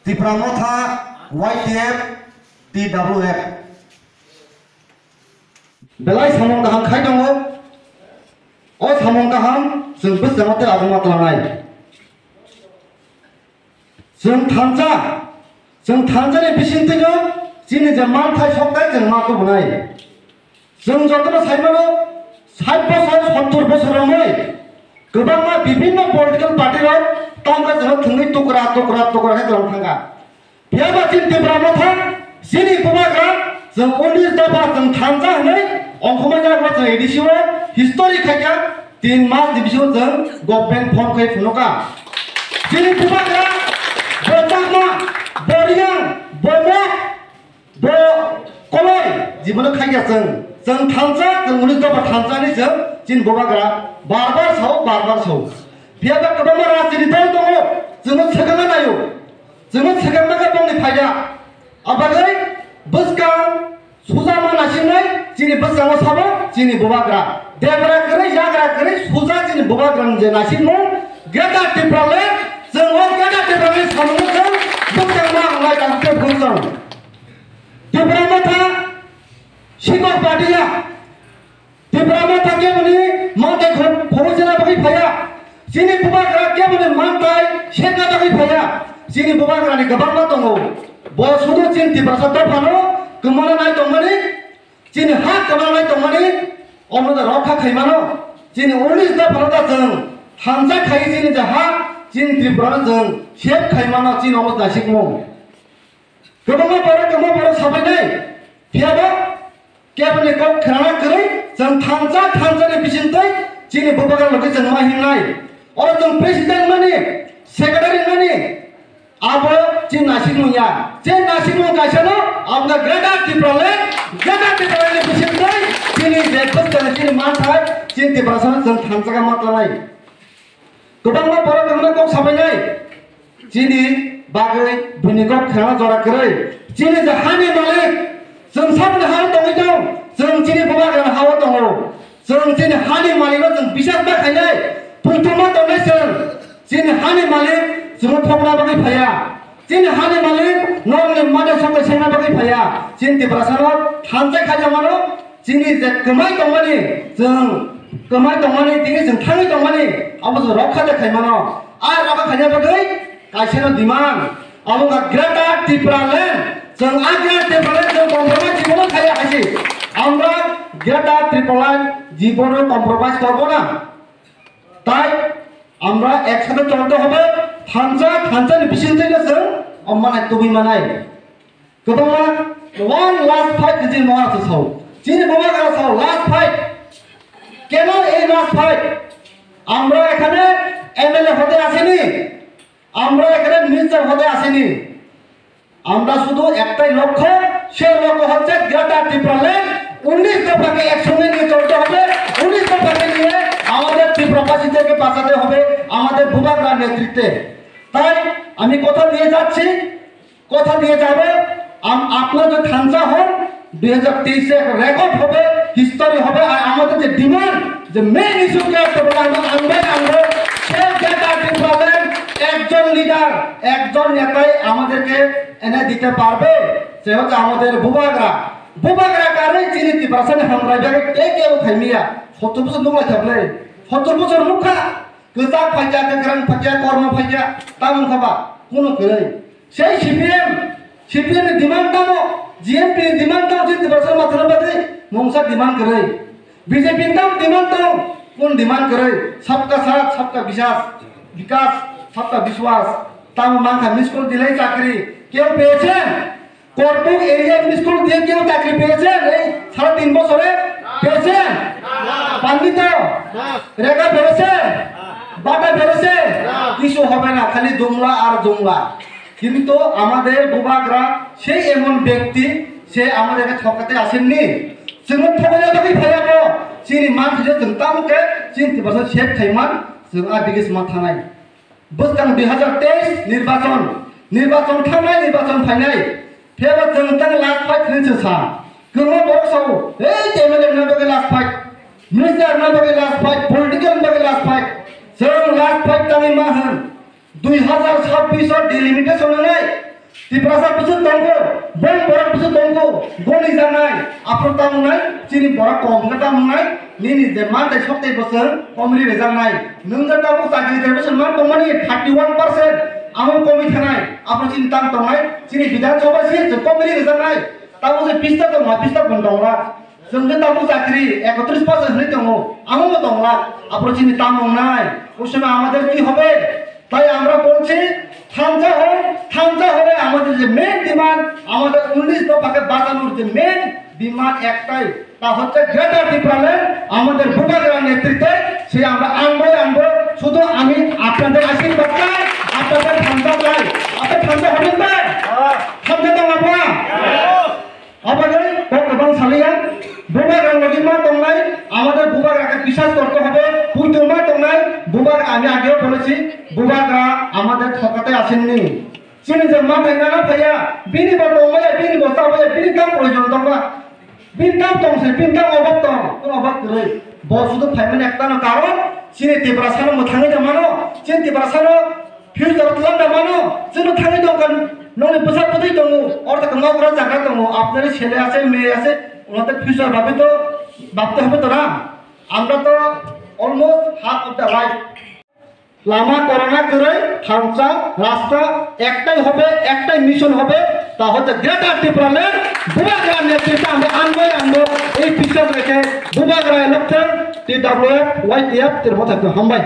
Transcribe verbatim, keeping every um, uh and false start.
Tipra Motha, Y T F, T W F. Belai samung kaham khai tongo. O samung kaham chwng bwskango tei aguma tlangnai. Chwng thansa, chwng thansani bisingtwino chini je manthai sokthai chwng ma kubunai. Chwng jotono saimano, sait bosor, sottor bosor romwi kwbangma bibinno political party rok tangka chwngno thwngwi tukra, tukra, tukra khe kwlwng thangkha. Phiya ba chini Tipra Motha, chini bubagra, chwng unis dopha chwng thansa hwnwi ongkhormani yago chwng A D C o history khaikha, tin mas ni bisingo chwng government form khai phunukha. Chini bubagra, bo chakma, bo riyang, bo mok, bo koloi, jibono khaikha chwng. Chwng thansa, chwng unis dopha thansa hinwi chwng chini bubagra bar bar sao, bar bar sao. Phiya ba kwbangma rajniti dol tongo, chwngno swkangna naio. Chwngno swkang bagwi bongni phaida. Abagwi bwskang suja ma nasingnai chini bwskango sabo chini bubagra. Debra kwrwi, yagra kwrwi, suja chini bubagrani je naisingmung Greater Tipraland, chwng o Greater Tipraland samungno chwng bwskang ma wngnai tang khe bwsang. Tipra Motha, Sikok Patia, Tipra Motha keboni manthai kho-, khoboi sena bagwi phaiya. Chini bubagra keboni manthai sekna bagwi phaiya. Chini bubagrani kwbangma tongo. Bo sudu chini Tiprasa dophano kwmana nai tongmani, chini ha kwmana nai tongmani, omo da rokha khaimano. Chini unis dophano da chwng thansa khai chini je ha, chini Tripura no chwng sep khaimano, chini omo da sikmo. Kwbangma borok, kwbangma borok sabainai, phiyaba keboni kok khnana kwrwi, chwng thansa, thansani bisingtwi chini bubagra logi chwng ma himnai. Oro chwng president mani, secretary mani, abo chini nasikmung ya. Chini nasikmung kaisano, aboni Greater Tipraland, Greater Tipraland ni bisingtwi chini je bwskang chini manthai, chini Tiprasano chwng thansa khe ma tlanai. Kwbangma borok wngmani kok sabainai. Chini bagwi buini kok khna jora kwrwi. Chini je hani malik, chwng saboni ha-o tongwi tong, chwng chini bubagrani ha-o tongo. Chwng chini hani malikno chwng bisas ma khainai, puituma tongnai chwng. Chini hani malik chwngno thokna bagwi phaiya. Chini hani malik nokni mate sokle sengna bagwi phaiya. Chini Tiprasano thansa khaijak mano. Chini je kwmai tongmani, chwng kwmai tongmani, tini chwng thangwi tongmani, abo chwng rokha de khaimano. A rokha khaina bagwi kaisano demand, abo wngkha Greater Tipraland. Chwng a Greater Tipraland chwng compromise jibono khaiya haisi. Amra Greater Tipraland jibono compromise korbo na. Tai amra eksathai cholto hobe, thansa, thansani bisingtwi no chwng ommanai tubui manai. Kwbangma one last fight hinwi mungha se sao. Chini bubagra sao last fight. কেন এই last fight? আমরা এখানে এমএলএ হতে আসিনি, আমরা এখানে মিনিস্টার হতে আসিনি। আমরা শুধু একটাই লক্ষ্য, সেই লক্ষ্য হচ্ছে গ্রেটার ত্রিপুরাল্যান্ড। উনিশ দফাকে একসঙ্গে নিয়ে চলতে হবে, উনিশ দফাকে নিয়ে আমাদের ত্রিপুরাবাসীদেরকে বাঁচাতে হবে আমাদের বুবাগ্রার নেতৃত্বে। তাই আমি কথা দিয়ে যাচ্ছি, কথা দিয়ে যাব, আম-, আপনারা যদি থানসা হন, দুই হাজার তেইশে একটা রেকর্ড হবে, হিস্টোরি হবে। আর আমাদের যে ডিমান্ড, যে মেইন ইস্যু কি আছে বলে আমরা আনবে, আনবে, সেই ডেটা ডিপার্টমেন্ট একজন লিডার, একজন নেতাই আমাদেরকে এনে দিতে পারবে। সে হচ্ছে আমাদের বুবাগরা। বুবাগরা কারণে চিনি ত্রিপুরা সানি হামরাই ব্যাগে কে কেউ খাইমিয়া। সত্তর বছর নুংলা থাকলে, সত্তর বছর মুখা, kwchak phaikya, kwkhrang phaikya, kormo phaikya, tamung khaba, kuno kwrwi. Sei C P M, C P M ni demand tamo, G N P ni demand tamo, chini Tiprasa mathana bagwi mungsa demand kwrwi. B J P ni tamo demand tamo, kun demand kwrwi. Sabka saath, sabka biswas, bikas, sabka biswas. Tamo mankha miskol dilai chakri, keu peyeche? কর্পুক area school দিয়ে কেউ চাকরি পেয়েছেন এই সাড়ে তিন বছরে? পেয়েছেন? পাননি তো? রেখা বেড়েছে? বাটা বেড়েছে? কিছু হবে না, খালি জুমলা আর জুমলা। কিন্তু আমাদের বুবাগরা সেই এমন ব্যক্তি, সে আমাদেরকে ঠকাতে আসেননি। Chwngno thogna bagwi phaiya bo, chini manthai se chwng tamo khe chini Tiprasa sep khaimani, chwng a biges ma thanai. Bwskang dui hazar teis nirbachon, nirbachon thangnai, nirbachon phainai. Phiyaba chwng tang last fight hinwi chwng sa. Kwbangma borok sao, "Ei, M L A rwna bagwi last fight, minister rwna bagwi last fight, political rwna bagwi last fight." Chwng last fight tangwi ma hwn. Dui hazar chabbish o delimitation wngnai. Tiprasa bwswk tongo, bong borok bwswk tongo, goni janai, aphuru tamungnai, chini borok kom khe tamungnai, nini je mantai soktai bwswk, komri rejaknai, nwng je tabuk chakri khe bwswk man tongmani thirty one percent, amo komri thanai, aphuru chini tam tongnai, chini Bidhan Sabha se je komri rejaknai, tabuk je pista tongma, pista bun tongla. Chwng je tabuk chakri ekotris percent hwnwi tongo, amo bo tongla, aphuru chini tam wngnai, o somoi amader ki hobe? তাই আমরা বলছি, থানচা হোক, থানচা হলে আমাদের যে main demand, আমাদের উনিশ দফাকে বাঁচানোর যে মেইন ডিমান্ড একটাই, তা হচ্ছে গ্রেটার টিপ্রাল্যান্ড। আমাদের বুবাগ্রার নেতৃত্বে সে আমরা আনবই আনবো। শুধু আমি আপনাদের আশীর্বাদ চাই, আপনাদের থানচা চাই। আপনি থানচা হবেন তো? থানচা তো আমরা Aboni kok kwbang saliya, bubagra logi ma tongnai, amader bubagra ke biswas korte hobe, puituma tongnai, bubagra ami ageo bolechi, bubagra amader thokate asenni. Chini je ma thainana phaiya, bini bo tongmaya, bini bo chabaya, bini kam proyojon tongma. Bini kam tongse, bini kam obak tong, tong obak kwrwi. Bo sudu phaimani ektano karon, chini Tiprasano mwthangwi tongmano, chini Tiprasano Future plan da mano, chwngno thangwi tongkha, nokni bwsa bwtwi tongo, ortho kwma kwrwng jaga tongo, apnari sele ase, mei ase, onote future bhabi to bhabte hobe to na. Amra to almost half of the life. Lama korona kwrwi, thansa, rasta, ektai hobe, ektai mission hobe, ta hote Greater Tipraland, Bubagra netrito amra anboi anbo, ei future rekhe, Bubagra electoral, T W F, Y T F, tirbo thakto, hambai.